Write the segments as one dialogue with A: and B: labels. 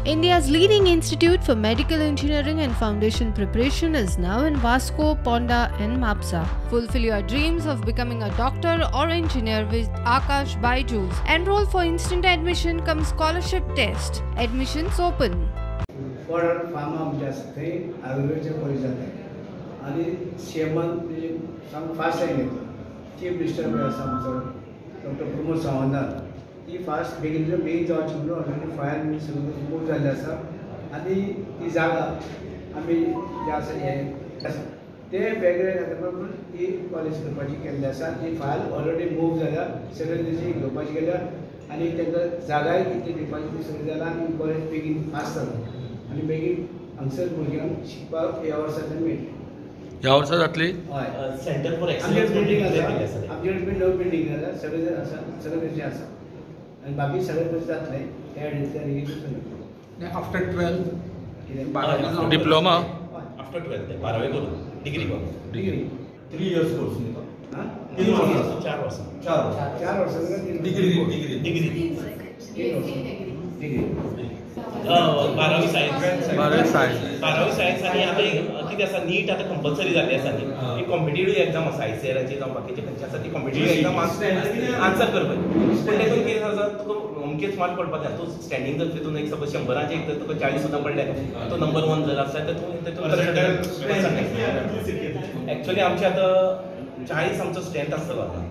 A: India's leading institute for medical engineering and foundation preparation is now in Vasco, Ponda and Mapsa. Fulfill your dreams of becoming a doctor or engineer with Aakash Byju's. Enroll for instant admission cum scholarship test. Admissions open.
B: For farm आमचे आसा थंय आयुर्वेदाचे college जाता आनी सीएमान सामको fast line घेतलो. Chief minister आसा आमचो doctor Pramod सावंतान ती फास्ट बेगीन बेगीन जावची म्हणून ऑलरेडी फायल सगळें मूव जाल्लें आसा आनी ती जागा आमी जे आसा हें आसा ते वेगळे जाता म्हणून ती कॉलेज करपाची केल्ली आसा. ती फायल ऑलरेडी मूव जाल्या, सगळे तेजी घेवपाची गेल्या आनी तांकां जागाय कितली दिवपाची ती सगळी जाल्या आनी कॉलेज बेगीन फास्ट जाता आनी बेगीन हांगसर भुरग्यांक शिकपाक ह्या वर्साच्यान मेळटलें.
C: ह्या वर्सा जातली?
B: हय.
D: सेंटर फॉर एक्सलन्स
B: बिल्डींग आसा, आमचे कडेन नवी बिल्डींग जाल्या, सगळें आसा, सगळें तशें आसा आनी बाकी सगळें तशें जातलें. त्या हेडींतल्यान
E: आफ्टर 12
C: डिप्लोमा,
D: आफ्टर 12 बारावी करून डिग्री करून
B: डिग्री
F: 3 इयर्स कोर्स न्ही तो?
B: 3 वर्सां,
D: 4 वर्सां,
B: 4 वर्सां
F: डिग्री डिग्री
D: डिग्री
B: डिग्री
D: बारावी सायन्स,
C: बारावी सायन्स,
D: बारावी सायन्स. आनी आतां कितें आसा, नीट आतां कंपल्सरी जाल्ली आसा न्ही, एक कॉम्पिटेटीव एग्जाम आसा आयसीआराची जावं बाकीचे खंयचे आसा ती कॉम्पिटेटीव एग्जाम आन्सर करपाची. पूण तेतून कितें आसा, तुका अमकेच मार्क पडपाक जाय. तूं स्टँडींग जर तितून एक सपोज 100 एक तर तुका 40 सुद्दां पडले, तूं नंबर 1 जर आसा तर तूं तेतून एक्चुअली आमचे आतां 40 आमचो स्ट्रेंथ आसतलो आतां.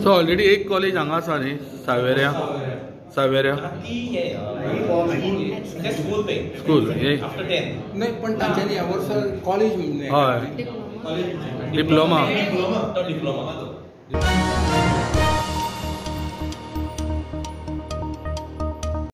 C: सो ऑलरेडी एक कॉलेज हांगा आसा न्ही, सावेऱ्या, सावेऱ्या
D: ती स्कूल पे
C: स्कूल
D: आफ्टर 10
E: नाही, पण तांच्यांनी ह्या वर्सा कॉलेज
C: हय डिप्लोमा
D: तो डिप्लोमा.